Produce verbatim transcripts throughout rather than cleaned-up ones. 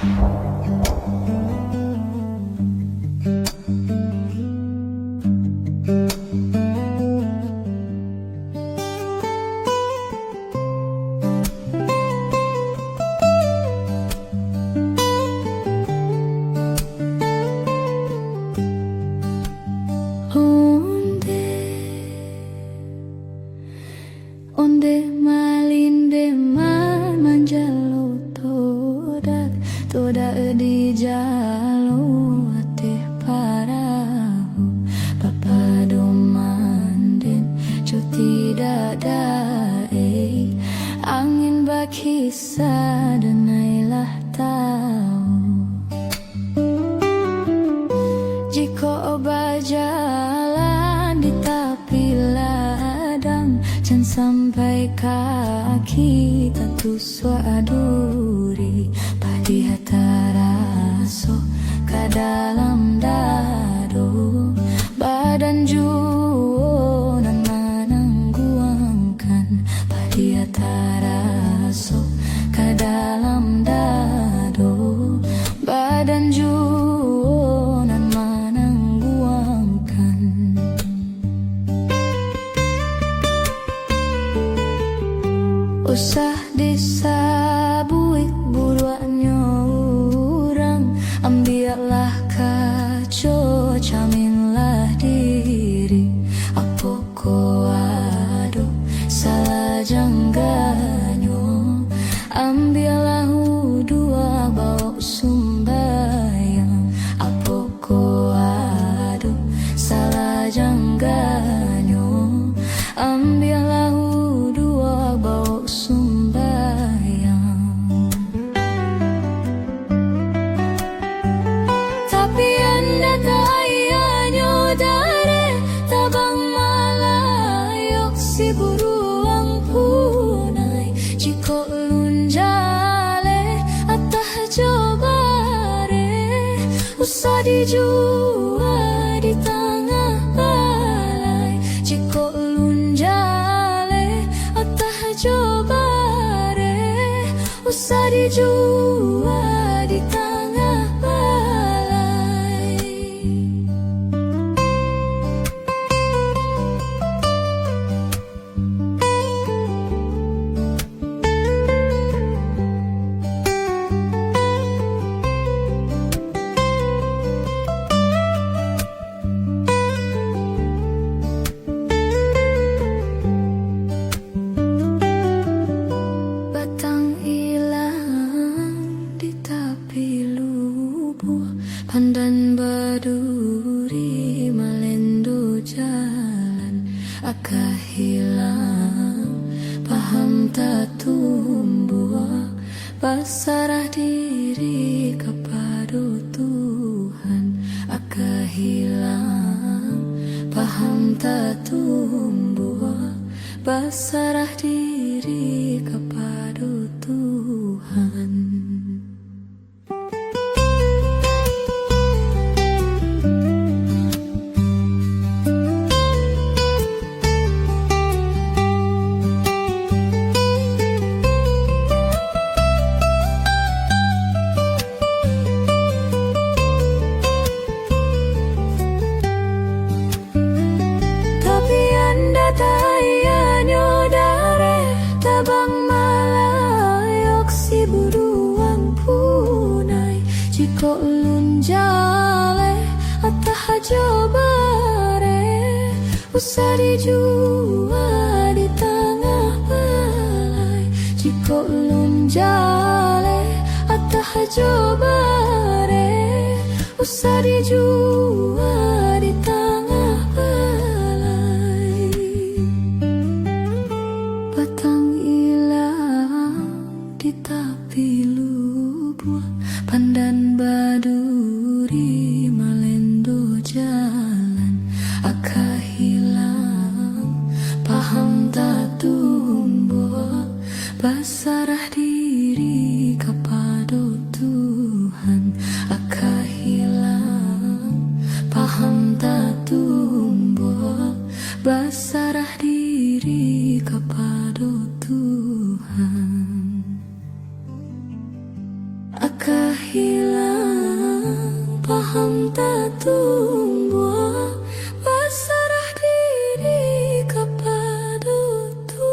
Onde, onde malindeman manjalo todak, todak di jalo ateh parahu, bapadoman den jo tidak daek, angin bakisa denai lah tahu. Jikok bajalan di tapi ladang, jan sampai kaki tatusuak duri. Padiah taraso ka dalam dado, badan juo nan manangguangkan. Padiah taraso ka dalam dado, badan juo nan manangguangkan. Usah disabuik buruaknyo urang, ambiaklah kaco, caminlah diri. Apo ko ado salah jangganyo, ambiaklah uduak bawok sumbayang. Apo ko ado salah jangganyo, ambiaklah uduak bawok sumbayang. Tapi andak ayaknyo dareh, tabang malayok si buruang punai. Jikok lunjaleh atah jo bareh, usah dijua di tangah balai. Jikok lunjaleh atah jo bareh, usah dijua di tangah balai. Batang ilang di tapi lubuak, pandan baduri malendo jalan, aka hilang, paham tatumbuak, basarah diri kapado Tuhan. Aka hilang, paham tatumbuak, basarah diri kapado Tuhan. Tapi andak ayaknyo dareh, tabang malayok si buruang punai. Jikok lunjaleh atah jo bareh, usah dijua di tangah balai. Jikok lunjaleh atah jo bareh, usah dijua di tangah balai. Batang ilang di tapi lubuak, pandan baduri malendo jalan, aka hilang, paham tatumbuak, basarah diri kapado Tuhan. Aka hilang, paham tatumbuak, basarah diri kapado Tuhan. Aka Hilang paham tatumbuah, basarah diri kapado Tuhan.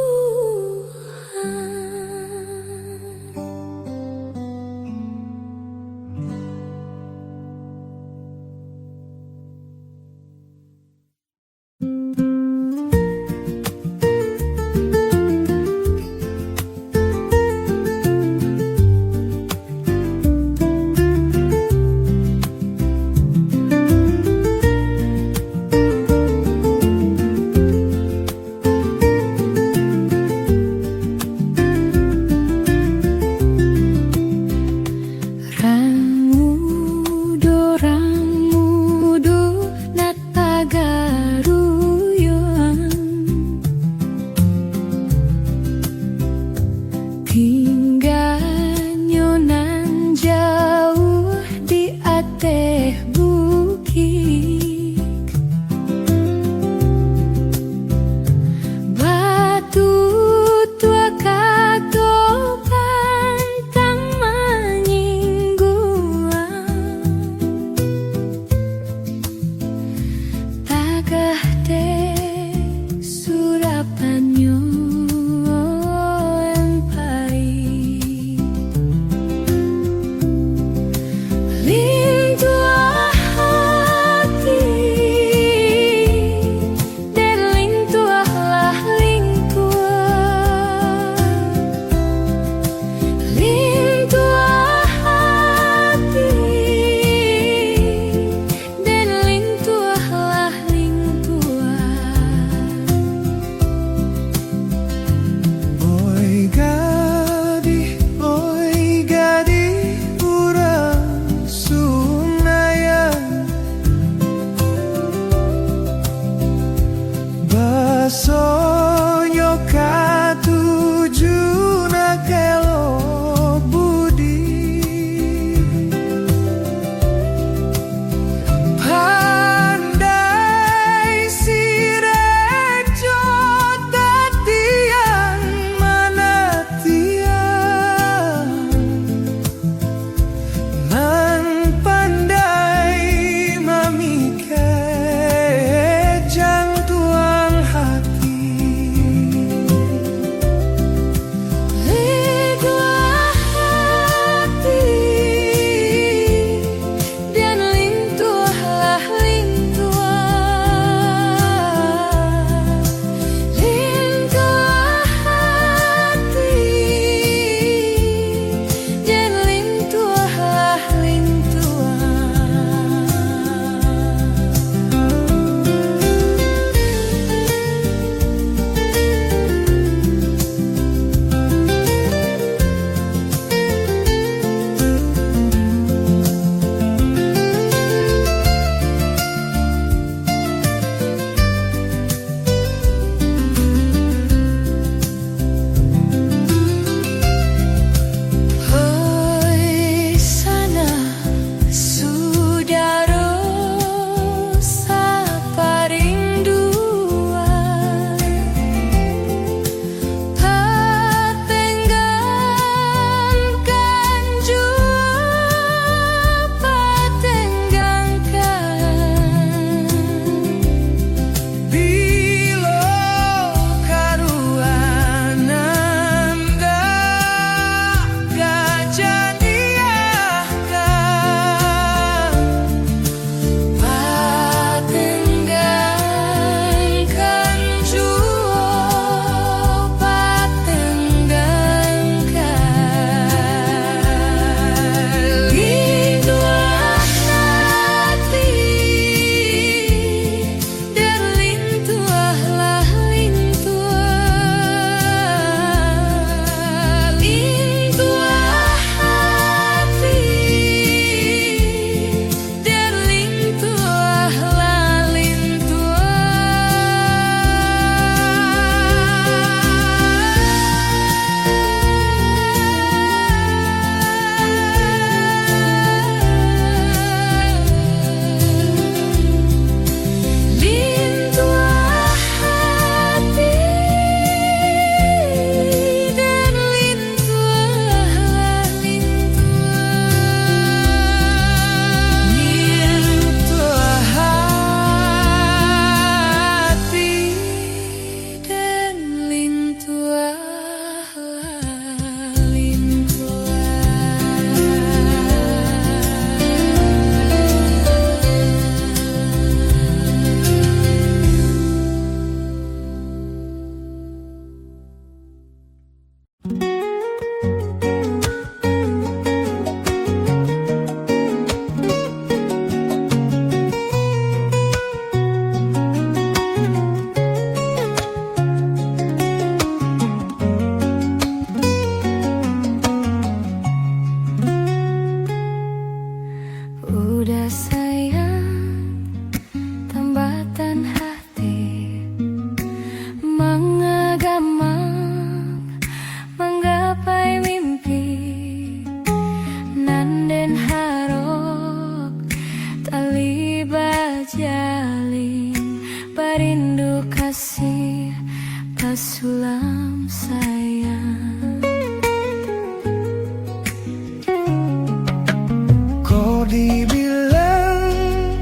Dibilang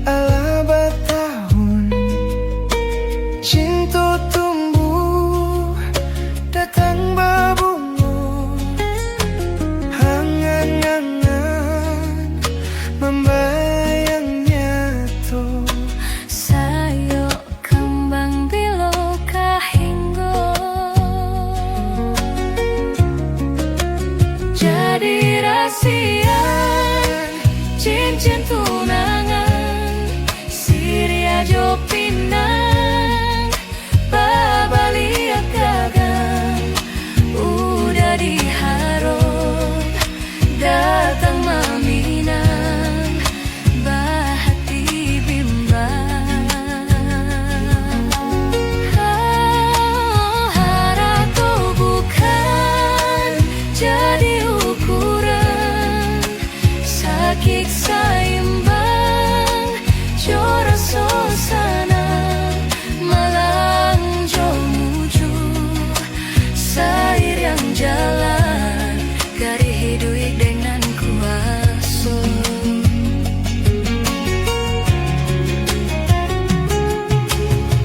alah batahun, cinto tumbuh datang babungo, angan-angan mambayang nyato. Sayok kambang bilo ka hinggo jadi rasian, cincin tunangan, siriah jo pinang, babaliak gagang, uda diharok datang maminang, bahati bimbang. Oh, harato bukan jadi ukuran, sakik saimbang jo raso sanang, malang jo mujua sairiang jalan, garih iduik dengan kuaso.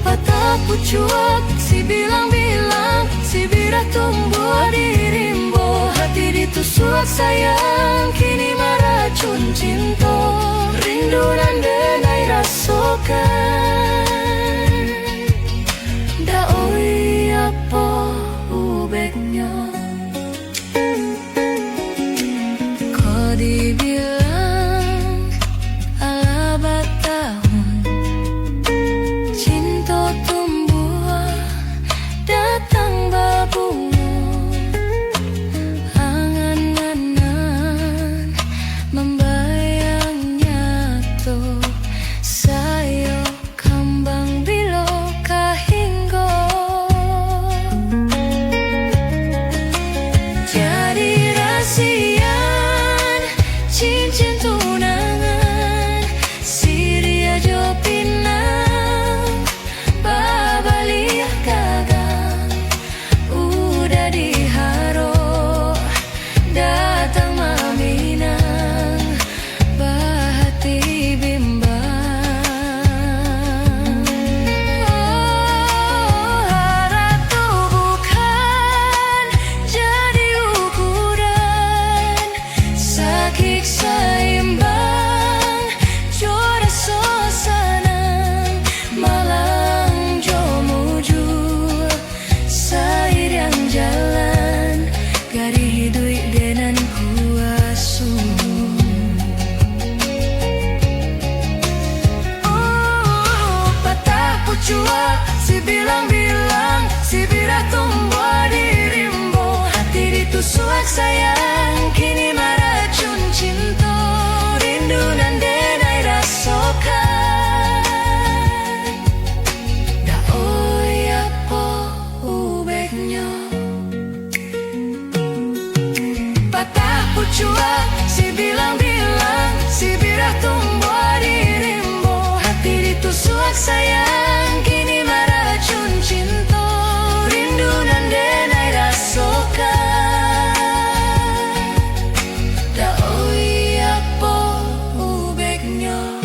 Patah pucuak, sibilang-bilang, sibirah tumbuah di rimbo, hati ditusuak sayang, kini maracun cinto, rindu nan denai rasokan. Ndak, oi, apo ubeknyo? Kok dibilang alah batahun, cinto tumbuah datang babungo, angan-angan mambayang nyato, sayo kambang bilo ka hinggo jadi rasian, cincin tunangan, siriah jo pinang, babaliak gagang, uda diharok datang maminang, bahati bimbang. Oh, harato bukan jadi ukuran, sakik saimbang jo raso sanang, malang jo mujua sairiang jalan, garih iduik denai kuaso. Oh, patah pucuak, sibilang-bilang, sibirah tumbuah di rimbo, hati ditusuak sayang, kini maracun cinto, rindu nan denai rasokan. Ndak, oi, apo ubeknyo? Patah pucuak, sibilang-bilang, sibirah tumbuah di rimbo, hati ditusuak sayang, kini maracun cinto, rindu nan denai rasokan. Ndak, oi, apo ubeknyo?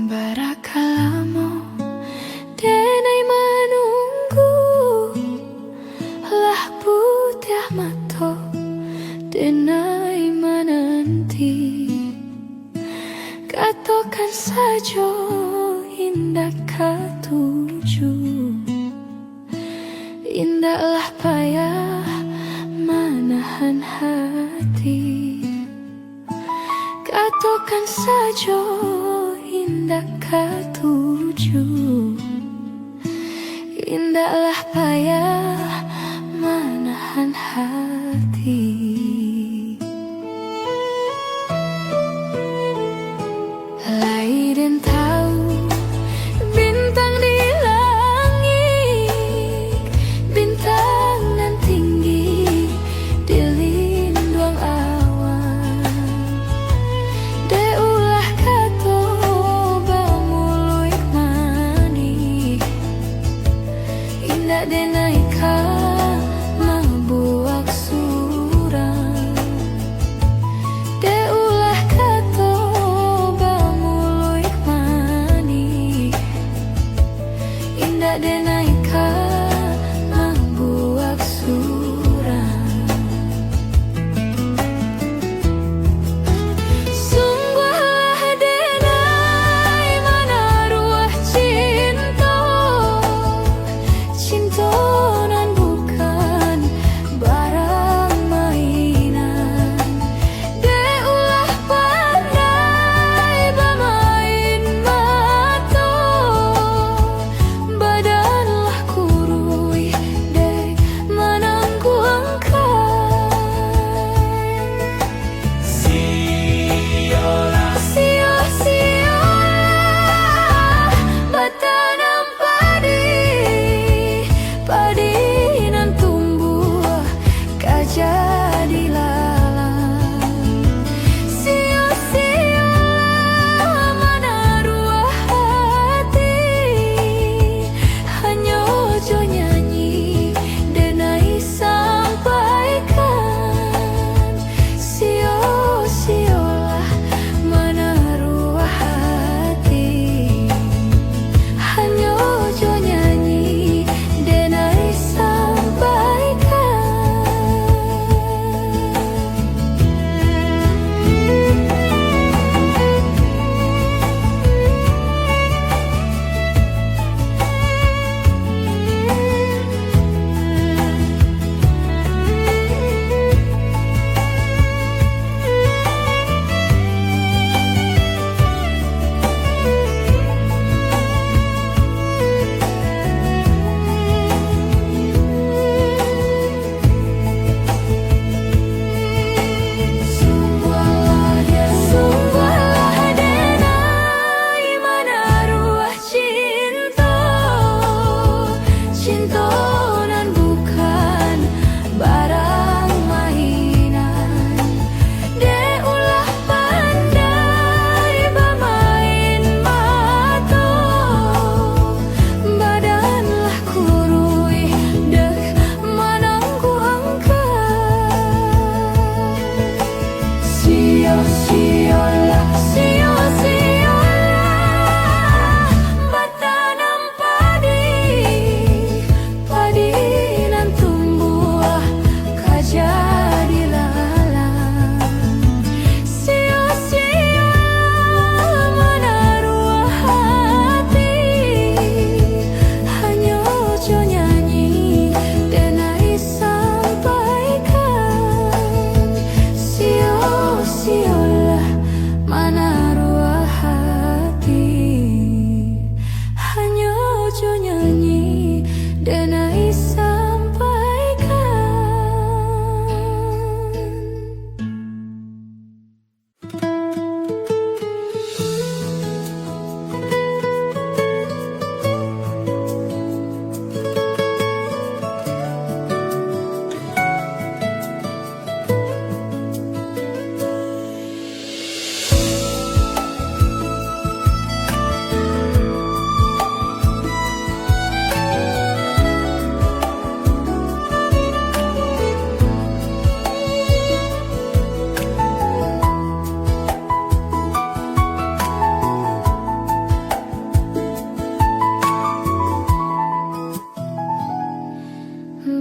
Bara ka lamo denai manunggu, lah putiah mato denai mananti. Katokan sajo indak katuju, indaklah payah manahan hati. Katokan sajo indak katuju, indaklah payah hati. Lai den tau bintang di langik, bintang nan tinggi di linduang awan. Dek ulah kato bamuluik manih, indak denai ka mambuek surang. Dek ulah kato bamuluik manih, indak denai ka mambuek surang. Sungguahlah denai manaruah cinto, cinto nan bukan barang mainan. Dek ulah pandai bamain mato, badanlah kuruih dek manangguangkan. Siolah, sio-siolah batanam padi, padi nan tumbuah ka jadi lalang. Sio-siolah manaruah hati, hanyo jo nyanyi denai sampaikan. Sio-siolah manaruah hati, hanyo jo nyanyi denai sampaikan. Sungguahlah, sungguahlah denai manaruah cinto, cinto nan bukan barang mainan. Dek ulah pandai bamain mato, badanlah kuruih dek manangguangkan. Sio-siolah, sio-siolah batanam padi, padi nan tumbuah ka jadi lalang. Sio-siolah manaruah hati, hanyo jo nyanyi denai sampaikan. Sio-siolah manaruah hati, hanyo jo nyanyi denai sampaikan.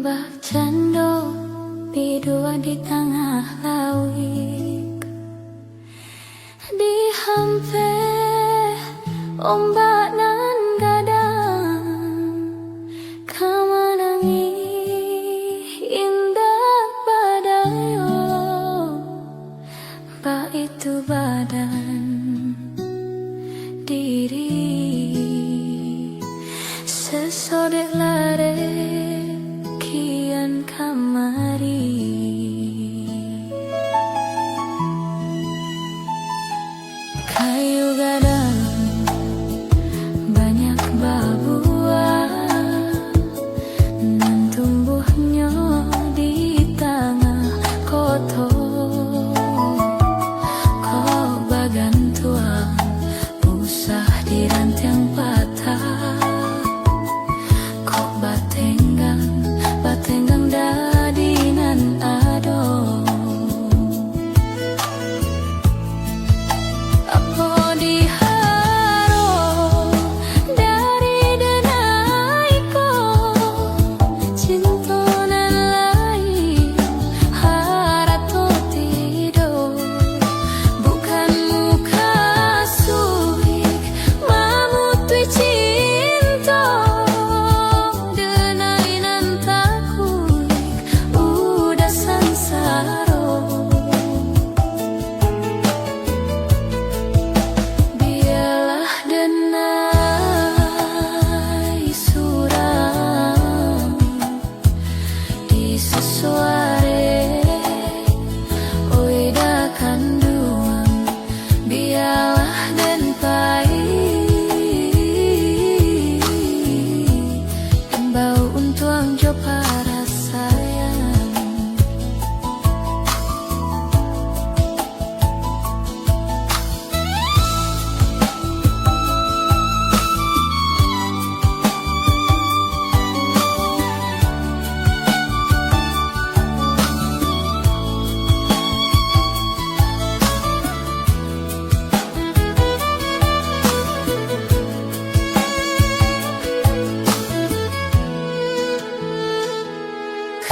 Bak cando biduak di tangah lauik, dihampeh ombak nan gadang, ka manangih indak badayo. Baitu badan diri, sasodek lareh kian kamari. batenggang dadi nan ado. Apo diharo dari denai ko, cinto nan lain, harato tido. Bukan mukasuik mamutuih cinto, denai nan takuik udah sansaro. Bialah denai surang di sasuare, oi dah kanduang, bialah den pai, den baok untuang jo parasaian.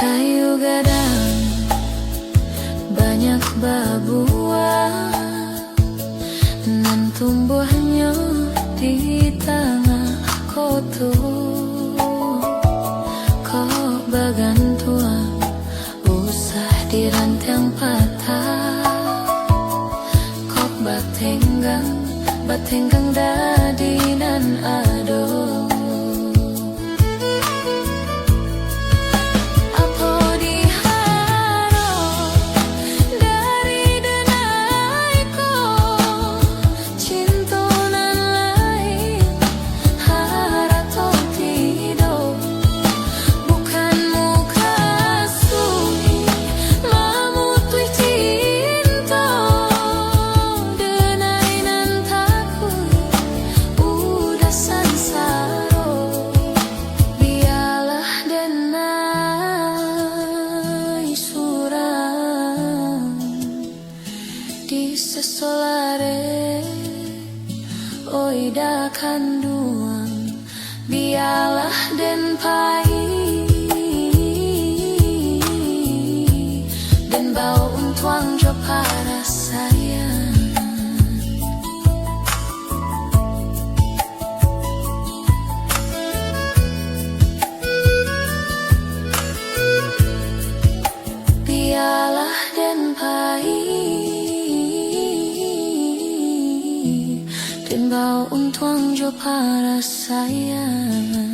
Kayu gadang banyak babuah, nan tumbuahnyo di tangah koto. Kok bagantuang usah di rantiang patah, kok batenggang, batenggang dadi nan ado. Apo diharo dari denai ko, cinto nan lain, harato tido. Bukan mukasuik mamutuih cinto, denai nan takuik udah sansaro. Bialah denai surang di sasolare, oi dah kanduang, bialah den pai, den baok untuang jo parasaian. Bialah den pai, den baok untuang jo parasaian.